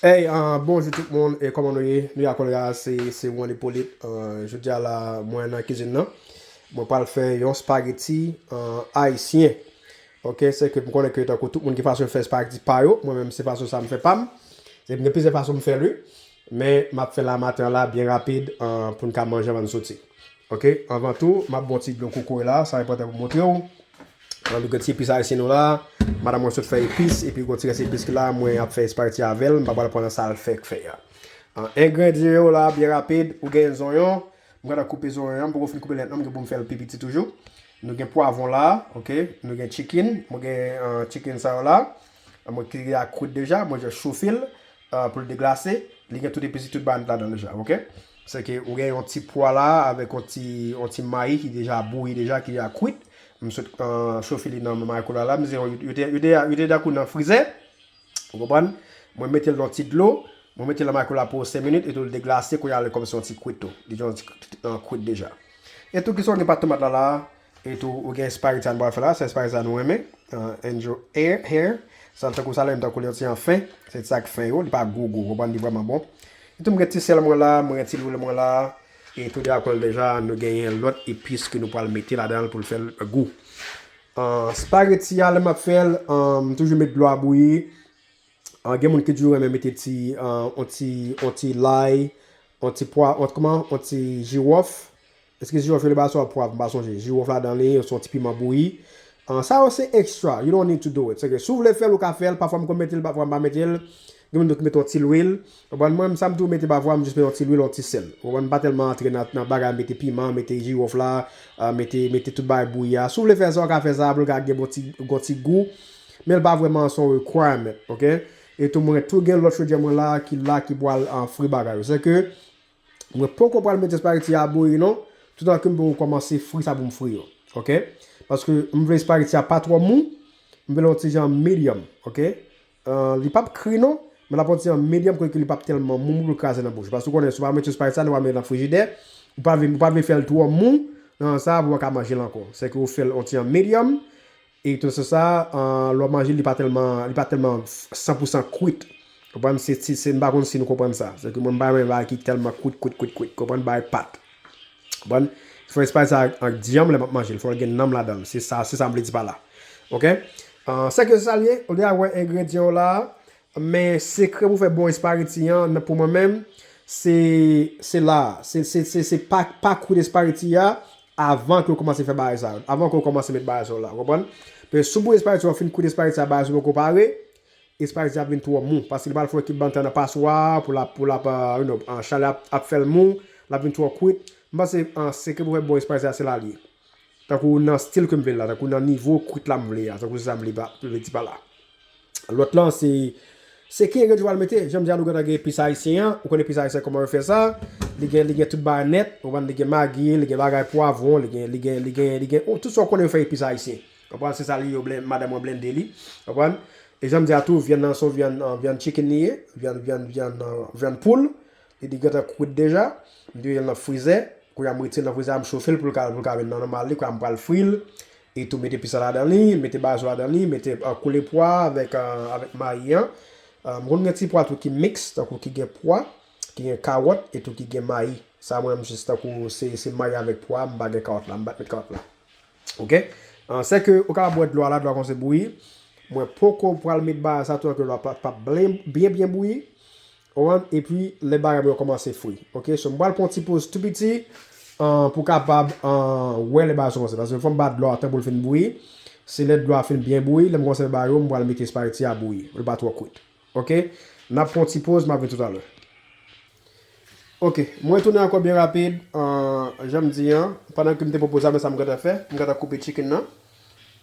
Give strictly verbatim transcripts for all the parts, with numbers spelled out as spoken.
Hey, uh, bonjou tout moun, e kòman nou ye? Nou ye akò la, se, se Juan Hyppolite. Uh, jodi a la, mwen nan kizin nan. Mwen pral fè yon spageti uh, ayisyen. Ok, se ke m konnen ke tankou tout moun gen fason yo fè spageti pa yo, mwen menm se fason sa m fè pa m. Se m gen plizyè fason m fè l, wi. Men m ap fè l la maten an la, byen rapid, uh, pou n ka manje anvan n soti. Ok, anvan tou, m ap bon ti dlo kokoye la, sa enpòtan pou montre w. An, nou gen ti epis ayisyen nou la. Madanm mwen sot fè epis, epi gon ti rès epis ki la, mwen ap fè espageti avè l, m pa pral pran nan sa l fèk fè a. An, engredyan yo la, byen rapid, ou gen zonyon, m gentan koupe zonyon an, m poko fin koupe l nèt non, m gen pou m fè l pi piti toujou. Nou gen pwavwon la, ok, nou gen chicken, mwen gen an, chicken sa yo la, mwen ki deja kwit deja, mwen jis chofe l, uh, pou l deglase, li gen tout epis, tout bagay ladan l deja, ok? Se ke ou gen yon ti pwa la avèk yon ti, yon ti mayi ki deja bouyi deja, ki deja kwit. M sot uh, chofe li nan mayi kola la, m se yo te, yo te, yo te dakou nan frizè. Ou konprann? Mwen mete l nan ti dlo, mwen mete l nan mayi kola pou senk minit, etou l deglase, kounye a li kòmanse yon ti kwit tou. Li yon ti uh, kwit deja. Etou kisa w gen pat tomat la la, etou ou gen espageti a nou pral fè la, se espageti a nou renmen. Uh, enjoy air, hair. Sa tankou sa la, menm tankou li yon ti an fen. Se sa k fen yo, li pa gou gou, konprann li vrèman bon. Etou m gen ti sèl mwen la, mwen gen ti lwil mwen la. Etou deja konnen deja, nou genyen lòt epis ke nou pral mete ladan l pou l fè l gou. Uh, spageti a, lè m ap fè l, uh, m toujou met dlo a bouyi. Ah, gen moun ki toujou renmen mete ti, ah, on ti, on ti lay, on ti pwa, on, kòman, on ti jiwòf. Èske jiwòf yo le ba swa pwav, m pa sonje. Jiwòf ladan li, yon ti piman bouyi. Ah, sa yo se extra. You don't need to do it. Se ke si w vle fè l, ou ka fè l. Pafwa m konn mete l, pafwa m pa mete l. Gen moun tou ki mete yon ti lwil. Ou konprann? Mwen, sa m tou mete pafwa, m jis mete yon ti lwil, yon ti sèl. Ou konprann? M pa tèlman antre nan, nan bagay, mete piman, mete jiwòf la, ah, mete, mete tout bagay bouyi a. Si w vle fè sa, ou ka fè sa, pou l ka gen bon ti, bon ti gou. Men l pa vrèman son requirement, ok? E tou mwen tou gen lòt chodyè mwen la ki la ki pral an fri bagay yo. Se ke mwen poko pral mete espageti a bouyi non, toutan ke m poko kòmanse fri sa pou m fri yo, ok? Paske m vle espageti a pa twò mou, m vle yon ti jan medium, ok? Ah, li p ap kri non, men l ap yon ti jan medium kote ke li p ap tèlman mou mou pou l kraze nan bouch. Paske ou konnen si w pa mete espageti a, nou pa mete nan frijidè, ou pa vle, ou pa vle fè l twò mou, nan sa pou w pa ka manje l ankò. Se ke ou fè l yon ti jan medium, E tou se sa, ah, lè w manje li pa tèlman, li pa tèlman san pou san kwit. Konprann? Se, se, se, m pa konn si nou konprann sa. Se ke mwen m pa renmen bagay ki tèlman kwit, kwit, kwit, kwit. Konprann? Bagay pat. Konprann? Fò espageti sa an dyanm lè m ap manje l. Fò l gen nanm ladan l. Se sa, se sa m vle di pa la. Ok? Ah, se ke se sa l ye. Ou deja wè engredyan yo la. Men sekrè pou fè bon espageti an, nan, pou mwen menm, se, se la. Se, se, se, se pa, pa kwit espageti a avan ke w kòmanse fè bagay sa yo. Avan ke w kòmanse met bagay sa yo la. Ou konprann? Paske si w bouyi espageti a, w fin kwit espageti a, bagay sa yo poko pare, espageti a ap vin twò mou. Paske li pral fè yon ekip bann tan nan paswa, pou l ap, pou l ap, ah, you know, ah, chalè ap, ap fè l mou, l ap vin twò kwit. M panse, ah, sekrè pou fè bon espageti a, se la l ye. Tankou nan stil ke m vle l la, tankou nan nivo kwit la m vle a, tankou se sa m vle pa, vle di pa la. Lòt lan, se, se ki engredyan w al mete. Jan m di a, nou gentan gen epis ayisyen an, ou konn epis ayisyen kòman yo fè sa. Li gen, li gen tout bagay nèt, ou konprann, li gen magi, li gen bagay pwavwon, li gen, li gen, li gen, li gen, oh, tout sa w konnen yo fè epis ayisyen. Konprann, se sa li yo blen-, madanm mwen blende li. Konprann? E jan m di a tou, vyann nan se yon vyann, ah, vyann chicken li ye, vyann, vyann, vyann, ah, vyann poul. Li, li gentan kwit deja. M te mete l nan frizè. Kounye a m retire l nan frizè a, m chofe l pou l ka, pou l ka vin nan nòmal li. Kounye a m pral fri l. E tou mete epis la ladan li, mete bazo ladan li, mete, ah, koule pwa avèk, ah, avèk mayi an. Ah, m konn gen ti pwa tou ki miks, tankou ki gen pwa, ki gen kawòt, e tou ki gen mayi. Sa mwen, m jis tankou se, se mayi avèk pwa, m pa gen kawòt la, m pa t met kawòt la. Ok? Ah, se ke ou kapab wè dlo a la, dlo a kòmanse bouyi. Mwen poko pral met bagay sa tou, ke dlo a p ap, p ap byen, byen, byen bouyi. Ou konprann? Epi, lè bagay mwen yo kòmanse fri. Ok? So, m pral pran yon ti poz tou piti, ah, pou kapab, ah, wè lè bagay sa kòmanse. Paske fò m bat dlo a tan pou l fin bouyi. Se lè dlo a fin byen bouyi, lè m kòmanse wè bagay yo, m pral mete espageti a bouyi. Pou l pa twò kwit. Ok? N ap pran yon ti poz, m ap vin toutalè. Ok, mwen tounen ankò byen rapid. Ah, jan m di an, pandan ke m te pran poz la, men sa m gentan fè, m gentan koupe chicken nan.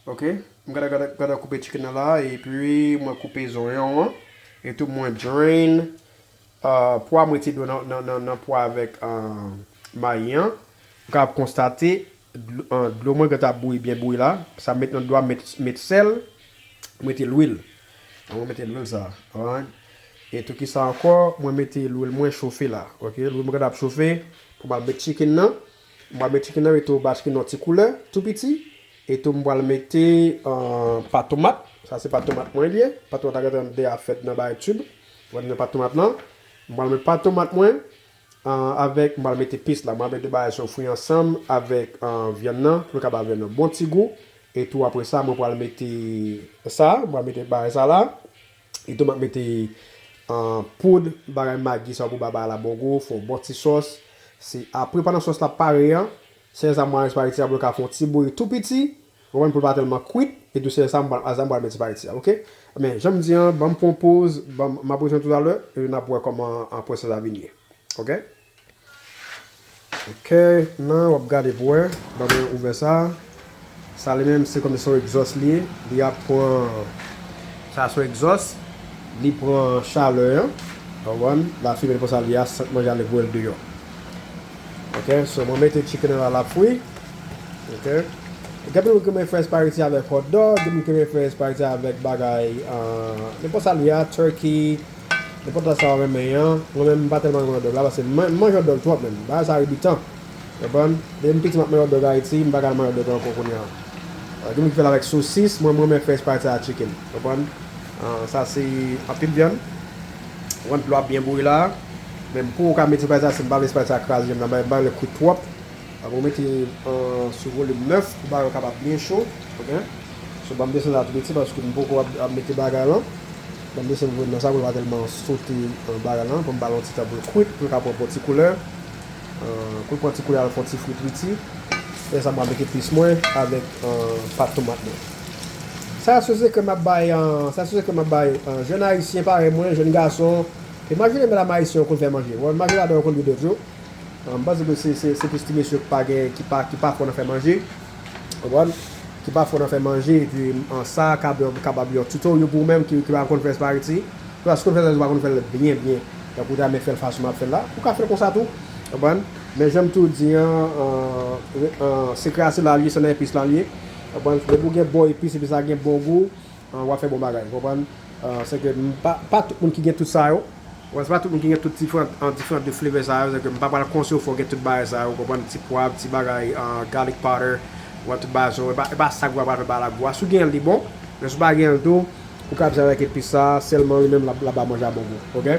Ok, m gentan, gentan, gentan koupe chicken nan la, epi mwen koupe zonyon an. Etou mwen drain, ah, pwa, mwen rete dlo nan, nan, nan, nan pwa avèk, ah, mayi an. Ou kapab konstate, dlo, ah, dlo mwen gentan ap bouyi, byen bouyi la. Sa m met nan dlo a, m met, met sèl, mwen mete lwil. Mwen mete lwil sa, alright. Etou kisa ankò, mwen mete lwil mwen chofe la. Ok, lwil mwen gentan ap chofe pou m al met chicken nan. M pral met chicken nan, etou ba chicken nan yon ti koulè, tou piti. Etou m pral mete, ah, pat tomat. Sa se pat tomat mwen li ye. Pat tomat la gentan deja fèt nan bagay tib. Ou wè m nan pat tomat lan. M pral met pat tomat mwen, ah, avèk, m pral mete epis la. M pral mete bagay sa yo fri ansanm avèk, ah, vyann nan, pou l kapab vin yon bon ti gou. E tou apre sa, mwen pral mete sa, m pral mete bagay sa la. E tou m ap mete, ah, poud bagay Maggi sa pou ba bagay la bon gou, fè yon bon ti sòs. Se apre pandan sòs la pare an, sèl sa m pral espageti a pou l ka fè yon ti bouyi tou piti, ou konprann, pou l pa tèlman kwit, e tou sèl sa m pral, sa m pral met espageti a, oke? Men, jan m di an, ban m pran yon poz, ban m, m ap retounen toutalè, e n ap wè kòman, ah, pwosè sa vin ye. Oke? Oke, nan, w ap gade pou wè. Ban mwen ouvè sa. Sa li menm, se kòm se yon egzòs li ye. Li ap pran, sa se yon egzòs. Li pran chalè an. Konprann? L ap fimen konsa li a, sant manje a, li voye l deyò. Oke, so mwen mete chicken nan la, l ap fri. Oke. Gen moun ki renmen fè espageti avèk hot dog, gen moun ki renmen fè espageti avèk bagay, ah, nenpòt sa li a, turkey, nenpòt sa w renmen an. Mwen menm, m pa tèlman renmen hot dog la, paske m, m manje hot dog twòp menm. Bagay sa rebitan. Konprann? Depi m piti, m ap manje hot dog Ayiti, m pa ka al manje hot dog ankò kounye a. Ah, gen moun ki fè l avèk sosis, mwen, mwen renmen fè espageti a chicken. Konprann? Ah, sa se anpil vyann. Konprann, dlo a byen bouyi la. Men m poko ka mete espageti a, si m pa vle espageti a kraze, m pa vle l kwit twòp. Apre, ou mete, ah, sou volim nèf pou bagay yo kapab byen cho. Oke? So, ban m desann sa tou piti paske m poko ap, ap mete bagay lan. Ban m desann volim nan sa pou l pa tèlman sote, ah, bagay lan. Pou m ba l yon ti tan pou l kwit, pou l ka pran bon ti koulè. Ah, pou l pran ti koulè, l fè yon ti fri piti. Lè sa, m pral mete epis mwen avèk, ah, pat tomat mwen. Sa se sekrè m ap bay, ah, sa se sekrè m ap bay, ah, jèn ayisyen parèy mwen, jèn gason. Imajine medam ayisyen yo konn fè manje. Bon, imajine ladan yo konn vide tou. Ah, m panse ke se, se, se plis ti mesye ki pa gen, ki pa, ki pa fò nan fè manje. Konprann? Ki pa fò nan fè manje, epi, ah, sa ka, kapab yon tutorial pou ou menm ki, ki pa konn fè espageti. Paske w konn fè sa, ou pa konn fè l byen, byen. Donk, ou ta renmen fè l fason m ap fè l la. Ou ka fè l konsa tou. Konprann? Men jan m tou di an, an, an, sekrè a se la l ye, se nan epis la l ye. Konprann? Depi w gen bon epis, epi sa gen bon gou, an, w ap fè bon bagay. Konprann? An, se ke m pa, pa tout moun ki gen tout sa yo. Konprann? Se pa tout moun ki gen tout diferan, an, diferan de flavor sa yo. Se ke m pa pral konseye w fò w gen tout bagay sa yo. Konprann? Ti pwav, ti bagay, an, garlic powder. Konprann? Tout bagay sa yo. E pa, e pa sa k va pral fè bagay la gou a. Si w gen l, li bon. Men si w pa gen l tou, ou ka fè avèk epis sa, sèlman li menm l ap, l ap ba manje a bon gou, oke?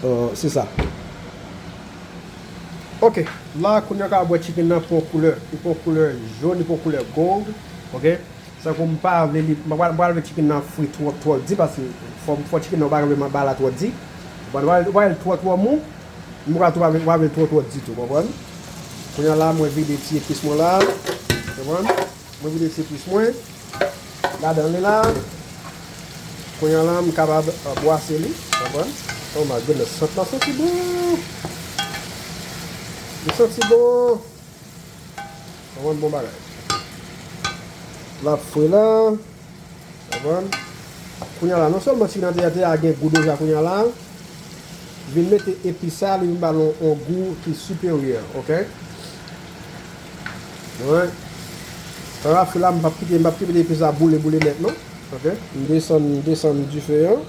Euh, se sa. Oke, la, kounye a w ka wè chicken nan pran koulè, li pran koulè jòn, li pran koulè gold, oke? Sa kou m pa vle li, m pa, m pa vle chicken nan fri twò, twò di, paske fò, fò chicken nan ou pa vle ba la twò di. Ou pa, ou pa vle l twò, twò mou, m pa tou pa vle, pa vle l twò, twò di tou, konprann? Kounye a la, mwen vide ti epis mwen la, konprann? Mwen vide ti epis mwen. Ladan li la. Kounye a la, m kapab, euh, bwase li. Konprann? Oh my goodness, sant lan santi bon. Li santi bon. Konprann? Bon bagay. L ap fre la. Konprann? Kounye a la, non sèlman chicken nan te, te a gen gou deja kounye a la. Vin mete epis sa, li vin ba l yon, yon gou ki siperyè, oke? Wi. Sa va fè la, m p ap kite, m p ap kite epis la boule, boule nèt, non. Oke? M desann, m desann dife an.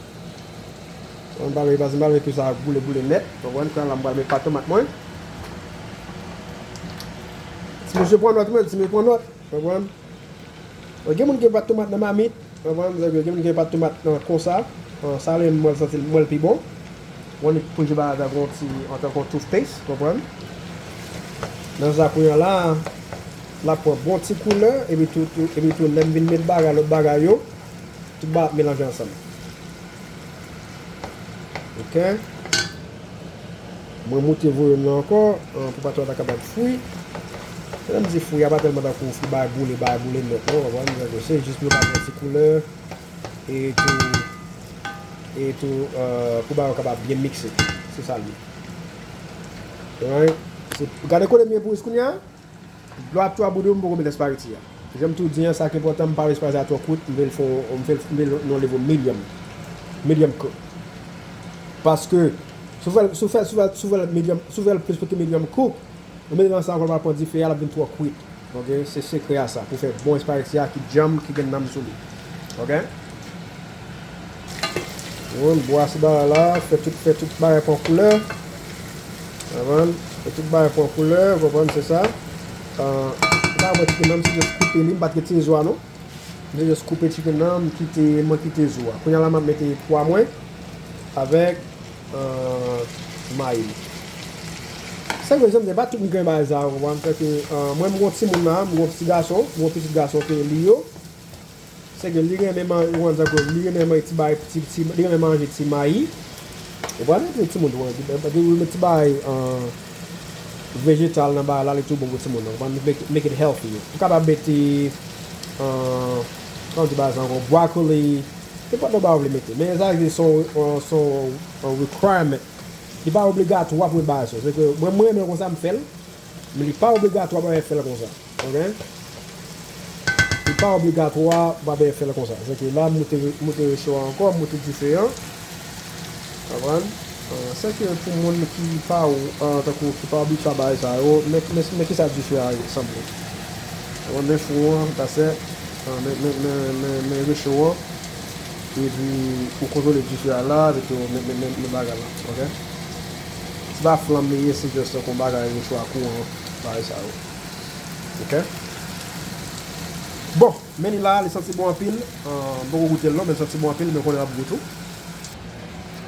M pa vle, m pa vle epis la boule, boule nèt. Konprann? Kounye a la, m pral met pat tomat mwen. Ti mesye pran nòt, wi, ti mesye pran nòt. Konprann? Bon, gen moun ki gen pat tomat nan mamit, konprann? Gen moun ki gen pat tomat nan konsa. Bon, sa li menm, mwen santi l, mwen l pi bon. Mwen li pou je bagay la tankou yon ti, antanke yon toothpaste, konprann? Nan sa kounye a la, l ap pran bon ti koulè, epi tou, tou, epi tou, lè m vin met bagay, lòt bagay yo, tout bagay ap melanje ansanm. Oke. Mwen moute volim nan ankò, an, pou pa twò ta kapab fri. Lè m di fri a, pa tèlman tankou fri, bay boule, bay boule nèt, non, konprann? Se jis pou yo ka pran ti koulè, e tou, e tou, euh, pou bagay yo kapab byen mikse. Se sa l ye. Alright. Se, gade kote m ye pou kounye a. Dlo ap tou ap bouyi, m poko met espageti a. Jan m tou di an, sa ki enpòtan, m pa vle espageti a twò kwit, m vle l fè, m vle, m vle l nan nivo medium. Medium cook. Paske, si w fè l, si w fè, si w fè, si w fè l medium, si w fè l plis ke medium cook, ou mete nan sa ankò, l pral pran dife a, l ap vin twò kwit. Oke, se sekrè a sa, pou fè bon espageti a ki djanm, ki gen nanm sou li. Oke? Ou konprann, bwase bagay la, fè tout, fè tout bagay pran koulè. Konprann? Fè tout bagay pran koulè, ou konprann, se sa. Ah, ou ka wè chicken nan, m te jis koupe li, m pa t retire zo a non. M te jis koupe chicken nan, m kite, mwen kite zo a. Kounye a la, m ap mete pwa mwen. Avèk, euh, mayi. Se vre, zanmi, se pa tout moun ki renmen bagay sa yo, ou konprann? Sèke, euh, mwen, m gon timoun la, m gon ti gason, m gon pitit gason ke li yo. Sèke li renmen man-, ou konprann sa ke li renmen manje ti bagay, ti, ti, li renmen manje ti mayi. Ou konprann? Ti timoun, ou konprann? Li renmen ti bagay, euh, vejetal nan bagay la, li tou bon pou timoun nan. Ou konprann? Make, make it healthy. Ou kapab mete, euh, kòman di bagay sa ankò? Broccoli, nenpòt bagay ou vle mete. Men sa se yon, yon, se yon, yon requirement. Li pa obligatwa pou mwen bagay sa. Se ke mwen, mwen renmen l konsa, m fè l. Men li pa obligatwa pou mwen fè l konsa. Ok? Li pa obligatwa pou mwen fè l konsa. Se ke la, m moute, moute recho a ankò, m moute dife an. Konprann? Ah, se ke pou moun ki pa, ah, tankou ki pa abitye a bagay sa yo, men, men, men kisa dife a sanble. Ou konn men fou an, ta sè, ah, men, men, men, men, men recho an, epi ou kontwole dife a la, epi ou men, men, men, men bagay la, ok? Se pa flanm li ye, se just tankou bagay recho a kouran, bagay sa yo. Ok? Bon, men li la, li santi bon anpil, ah, m poko goute l non, men li santi bon anpil, men konnen l ap gou tou.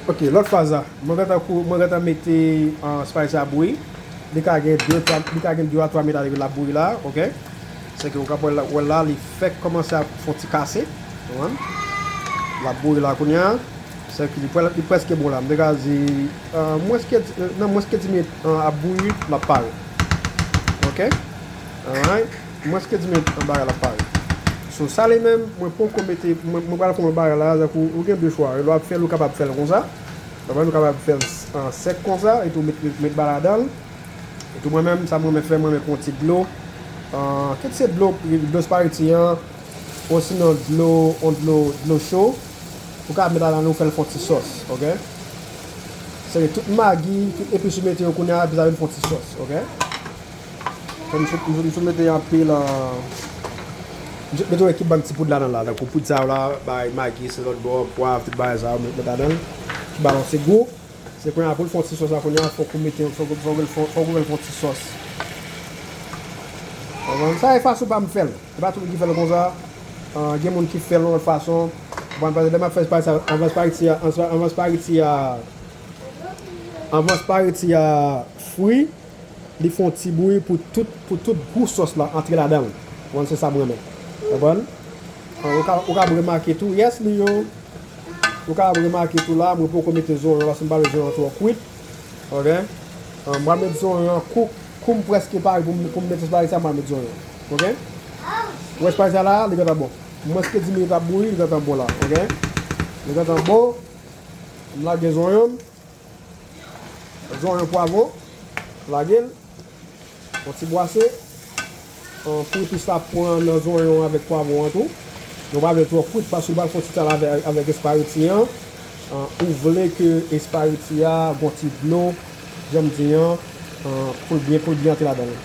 Ok, lòt faz la. Mwen gentan kou-, mwen gentan mete, ah, espageti a bouyi. Li ka gen de, twa, li ka gen de a twa minit depi l ap bouyi la, ok? Se ke ou ka wè la, wè la, li fèk kòmanse ap fè yon ti kase. Ou konprann? L ap bouyi la kounye a. Se ke li prè-, li prèske bon la. M te ka di, ah, mwens ke, nan mwens ke dis minit, ah, ap bouyi, l ap pare. Ok? Alright. Mwens ke dis minit, bagay la pare. So, sa li menm, mwen poko mete, mwen, mwen pral fè yon bagay la, tankou, ou gen de chwa. Lè w ap fè l, ou kapab fè l konsa. Konprann, ou kapab fè l, ah, sèk konsa, epi w met, met, met bagay ladan l. Epi mwen menm, sa mwen renmen fè, mwen renmen pran yon ti dlo. Ah, kit se dlo, dlo espageti an, osinon dlo, yon dlo, dlo cho. Ou ka met ladan l, ou fè l fè yon ti sòs, ok? Se tout magi, tout epis ou mete yo kounye a, epi sa vin fè yon ti sòs, ok? Fò m sot, m sot, m sot mete anpil, ah, m sot mete yon ekip bann ti poud ladan la. Tankou poud sa yo la, bay magi, se lòt bò, pwav, tout bagay sa yo, met, met ladan l. Ki ba l yon ti gou. Se kounye a pou l fè yon ti sòs la, kounye a, fòk ou mete, fòk, fòk, fòk, fòk ou fè l fè yon ti sòs. Konprann? Sa e fason pa m fè l. Se pa tout moun ki fè l konsa. Ah, gen moun ki fè l yon lòt fason. Konprann? Paske lè m ap fè espageti a, anvan espageti a, anvan espageti a, anvan espageti a fri, li fè yon ti bouyi pou tout, pou tout gou sòs la antre ladan l. Ou konprann, se sa m renmen. Konprann? Ah, ou ka, ou ka remake tou, yes, li yo. Ou ka remake tou la, mwen poko mete zonyon, paske m pa vle zonyon twò kwit. Ok? Ah, m pral met zonyon an kou, kou m prèske pare pou m, pou m mete espageti a, m pral met zonyon. Ok? Ou wè espageti a la, li gentan bon. Mwens ke dis minit ap bouyi, li gentan bon la. Ok? Li gentan bon. M lage zonyon m. Zonyon, pwavwon, lage l. Yon ti bwase. An, pou epis la pran nan zonyon avèk pwavwon an tou. Nou pa vle twò kwit paske ou pral fè yon ti travay avèk, avèk espageti an. An, ou vle ke espageti a gon ti dlo, jan m di an, an, pou l byen, pou l byen antre ladan l.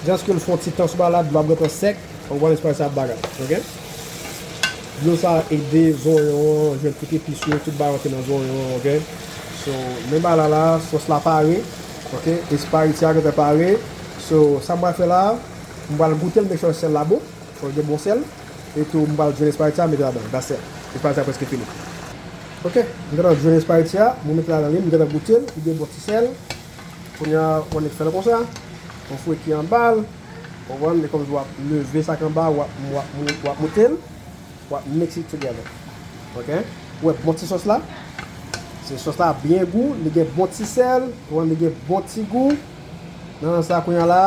Jaske l fè yon ti tan sou bagay la, dlo ap gentan sèk. Ou konprann, espageti sa ap bagay, ok? Dlo sa ede zonyon an jwenn tout epis yo, tout bagay rantre nan zonyon an, ok? So, men bagay la la, sòs la pare, ok? Espageti a gentan pare. So, sa m pral fè la, m pral goute l, make sure sèl la bon. Fò l gen bon sèl. E tou, m pral jwenn espageti a, mete ladan. That's it. Espageti a prèske fini. Ok, m gentan jwenn espageti a, m mete ladan li, m gentan goute l, li gen bon ti sèl. Kounye a, ou annik fè l konsa. Ou fouye ki anba l. Ou konprann, li kòmsi w ap leve sa k anba, w ap, w ap, w ap moute l. W ap mix it together. Ok? Ou wè bon ti sòs la? Se sòs la byen gou, li gen bon ti sèl, ou konprann, li gen bon ti gou. Nan sa kounye a la,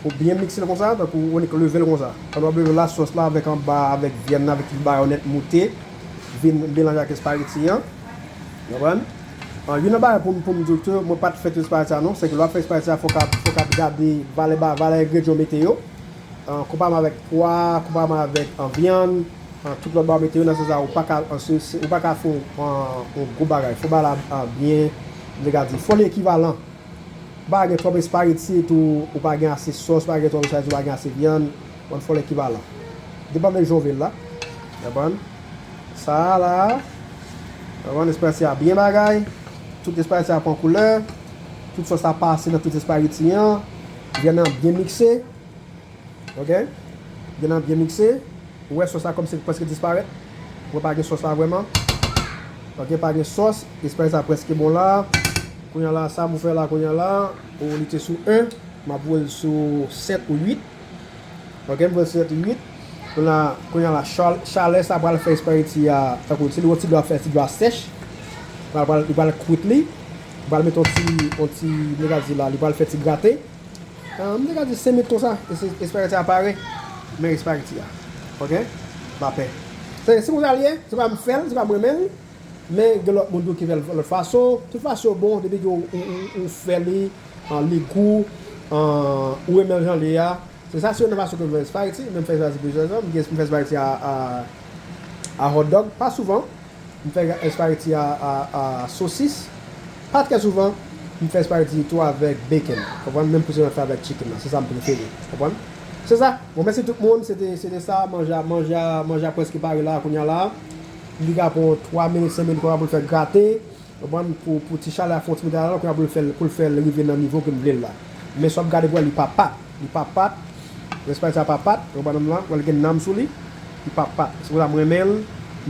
ou byen mikse l konsa, tankou ou annik leve l konsa. Pandan w ap leve l la, sòs la avèk anba, avèk vyann nan, avèk tout bagay yo nèt moute, vin melanje ak espageti an. Ou konprann? An, youn nan bagay pou m, pou m di w ke mwen pa t fè tout espageti a non, se ke lè w ap fè espageti a, fò w ka, fò w ka gade valè ba, valè engredyan w mete yo. An, konpareman avèk pwa, konpareman avèk, an, vyann, an, tout lòt bagay w mete yo nan sans sa, ou pa ka, an, se, se, ou pa ka fè yon, an, yon gwo bagay. Fò bagay la, an, byen, m te ka di, fò li ekivalan. Pa gen twòp espageti etou, ou pa gen ase sòs, pa gen twòp espageti, ou pa gen ase vyann. Bon, fò l ekivalan. Depann de jan w vle l la. Konprann? Sa a la. Konprann? Espageti a byen bagay. Tout espageti a pran koulè. Tout sòs la pase nan tout espageti an. Vyann nan byen mikse. Ok? Vyann nan byen mikse. Ou wè sòs la kòmsi prèske disparèt. Ou wè pa gen sòs la vrèman. Ok, pa gen sòs. Espageti sa prèske bon la. Kounye a la, sa m fè la, kounye a la, ou li te sou en, m ap voye l sou sèt ou uit. Ok, m voye l sou sèt ou uit. Kounye a, kounye a la, chal- chalè sa pral fè espageti a, tankou si li yon ti dwa fè, ti dwa sèch. Pral, pral, li pral kwit li. Pral mete yon ti, yon ti, m te ka di la, li pral fè ti grate. Ah, m te ka di senk minit konsa, e se espageti a pare. Men espageti a. Ok? M pa pè. Se, se konsa l ye, se pa m fè l, se pa m renmen l. Men gen lòt moun tou ki fè l lòt fason. Tout fason bon, depi ke ou, ou, ou, ou fè li, ah, li gou, ah, ou renmen l jan li ye a. Se sa, se youn nan fason ke m fè espageti, men m fè espageti plizyè jan. M gen, m fè espageti a, a, a hot dog, pa souvan. M fè espageti a, a, a sosis. Pa trè souvan, m fè espageti tou avèk bacon. Konprann? Menm jan m fè avèk chicken nan. Se sa m prefere. Konprann? Se sa. Bon, mèsi tout moun. Se te, se te sa. Manje a, manje a, manje a prèske pare la, kounye a la. M di ka pran twa minit, senk minit konsa pou l fè grate. Konprann? Pou, pou ti chalè a fè yon ti minit la, kounye a pou l fè, pou l fè l rive nan nivo ke m vle l la. Men si w ap gade pou wè, li pa pat. Li pa pat. Espageti a pa pat. Konprann m lan? Wè l gen nanm sou li. Li pa pat. Se pou sa m renmen l.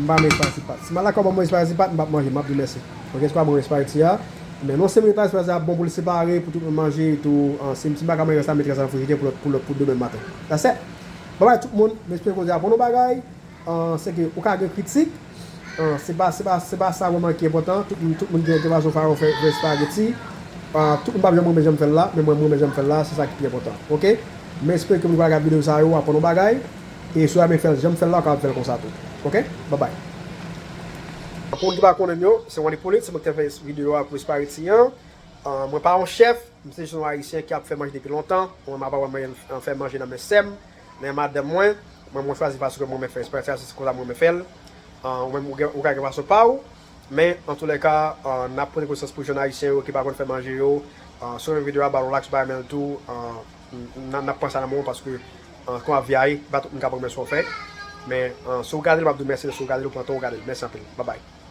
M pa renmen espageti pat. Si malaka ban mwen espageti pat, m p ap manje. M ap di mèsi. Ok, se pa bon espageti a. Men non, senk minit la, espageti a bon pou l separe, pou tout moun manje tou. Ah, si, si m pa ka manje sa, m mete sa nan frijidè pou lòt, pou lòt, pou demen maten. That's it. Bye bye tout moun. M espere ke jodi a aprann nou bagay. Ah, se ke ou ka gen kritik. Ah, se pa, se pa, se pa sa vrèman ki enpòtan. Tout moun, tout moun gen, gen fason fason fè, fè espageti. Ah, tout moun p ap janm renmen jan m fè l la, men mwen, mwen renmen jan m fè l la, se sa ki pi enpòtan. Ok? M espere ke moun ki pral gade videyo sa yo aprann yon bagay. E si w ta renmen fè l jan m fè l la, w kapab fè l konsa tou. Ok? Bye bye. Pou moun ki pa konnen yo, se Wanny Polit, se mwen ki te fè videyo a pou espageti an. Ah, mwen pa yon chèf, m se jis yon ayisyen ki ap fè manje depi lontan. Mwen, m ap aprann mwen fè manje nan men sè m, nan men madanm mwen. Mwen, mwen chwazi fason ke mwen renmen fè espageti a, se konsa mwen renmen fè l. Ah, ou menm, ou gen, ou ka gen fason pa w. Men, antoulèka, ah, n ap pote konesans pou jèn ayisyen yo ki pa konn fè manje yo. Ah, si w renmen videyo a, ba l yon like, si w pa renmen l tou, ah, n, n, n ap panse a nan men w paske, ah, kòman vi a ye, pa tout moun k ap renmen sa w fè. Men, ah, si w gade l, m ap di w mèsi, si w gade l, ou pran tan w gade l. Mèsi anpil. Bye bye.